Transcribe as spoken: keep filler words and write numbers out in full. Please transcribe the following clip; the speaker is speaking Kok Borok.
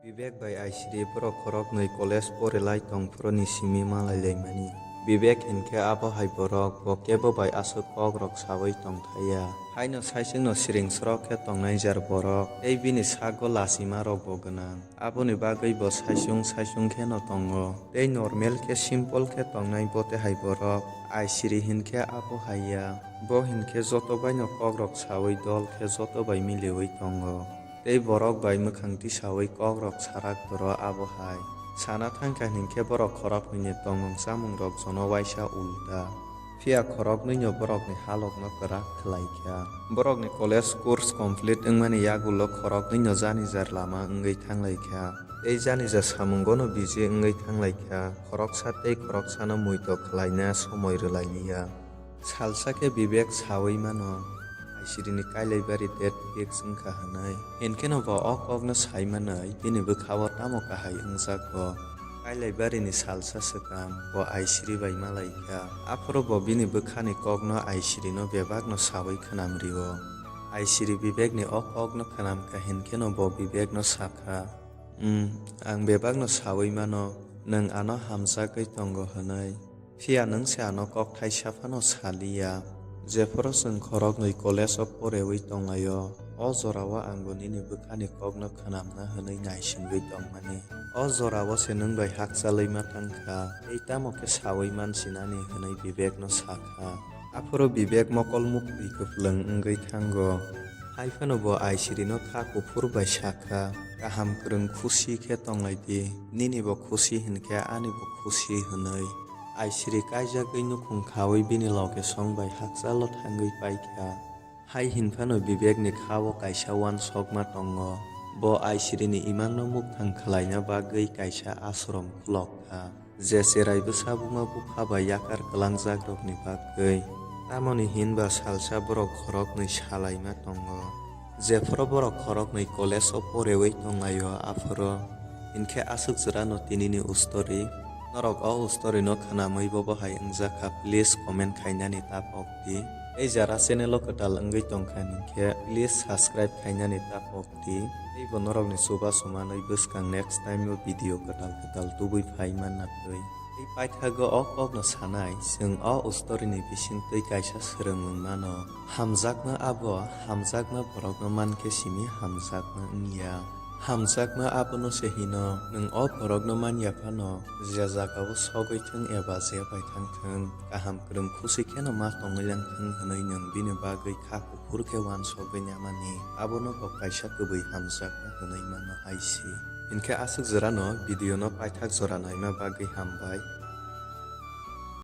Bibek bai Aisiri borok khoroknwi college porilai tongphuru ni simi malailaimani. Bibek hinkhe abo hai borok, bo kebo bai aswk kokrok sawi tongthaiya. Haino saichungno siringsrok khe tongnai jar borok, tei bini sago lachimarokbo gwnang. Aboni bagwi bo saichung saichung kheno tongo, tei normal khe simple khe tongnai bo tei hai borok. Aisiri hinkhe abo hai ya, bo hinkhe joto baino kokrok sawi dol khe joto bai miliwi tongo. Tei borok bai mwkhang tisawi kokrok sarak toro abo hai. Sana thangkha hinkhe borok khoroknwini tongmung chamungrok jono waisa ulta. Phiya khoroknwino borokni halokno kwrak khlaikha. Borokni college course complete wngmani yagulo khoroknwino janija lama wngwi thanglaikha. Tei janija samungono busy wngwi thanglaikha. Khoroksa tei khoroksano muito khlaina somoi rwlailiya. Salsa khe Bibek sawi mano, Aisirini Kailaibari date fix wngkha hwnwi. Hinkheno bo o kokno sai manwi bini bwkha-o tamo kahai wngjago. Kailaibarini salsa swkang bo Aisiri bai malaikha. Aphuru bo bini bwkhani kokno Aisirino bebakno sawi khwnam rio. Aisiri Bibekni o kokno khwnamkha hinkheno bo Bibekno sakha, "Umm, ang bebakno sawi mano, nwng ano hamjagwi tongo," hwnwi. Phiya nwng se ano kok thaisa phano saliya. Jephuru chwng khoroknwi college-o porewi tonglaio, o jorao angbo nini bwkhani kokno khwnamna hwnwi naisingwi tongmani. O jorao se nwng bai hakchalwi ma thangkha, tei tamo khe sawi mansinani hwnwi Bibekno sakha. Aphuru Bibek mokol muktwi kwplwng wngwi thango. Hai phano bo Aisirino kha kuphur bai sakha, "Kaham kwrwng khusi khe tonglaidi, ninibo khusi hinkhe anibo khusi," hwnwi. Aisiri kaijagwi nukhung khawi bini loge song bai hakchalo thangwi paikha. Hai hinphano Bibekni kha-o kaisa uansukma tongo. Bo Aisirini imangno mukthang khlaina bagwi kaisa ashram khulok kha, je cherai bwsa buma bupha bai yakar kwlangjakrokni bagwi. Tamoni hinba salsa borok khoroknwi salaima tongo. Jephuru borok khoroknwi college-o porewi tonglaio, aphuru. Hinkhe aswk jora no tinini story. Norok o story no khwnamwi bobo hai wngjakha, please comment khainani ta pok di. Tei jara channel o kwtal wngwi tongkha hinkhe please subscribe khainani ta pok di. Tei bo norokni chubachu manwi bwskang next time o video kwtal kwtal tubui phai manna twi. Tei paithago o kokno sanai, chwng o story ni bisingtwi kaisa swrwngmung mano. Hamjakma abo, hamjakma borokno mankhe simi hamjakma wngya. Hamjakma abono se hino, nwng o borokno manya phano, je jagao sogwi thung eba je bai thang thung, kaham kwrwng khusi kheno ma tongwi lang thung hwnwi nwng bini bagwi kha kuphur khe uansugwi namani. Abono bo kaisa kwbwi hamjakma hwnwi mano hai se. Hinkhe aswk jorano video no paithak jora naima bagwi hambai.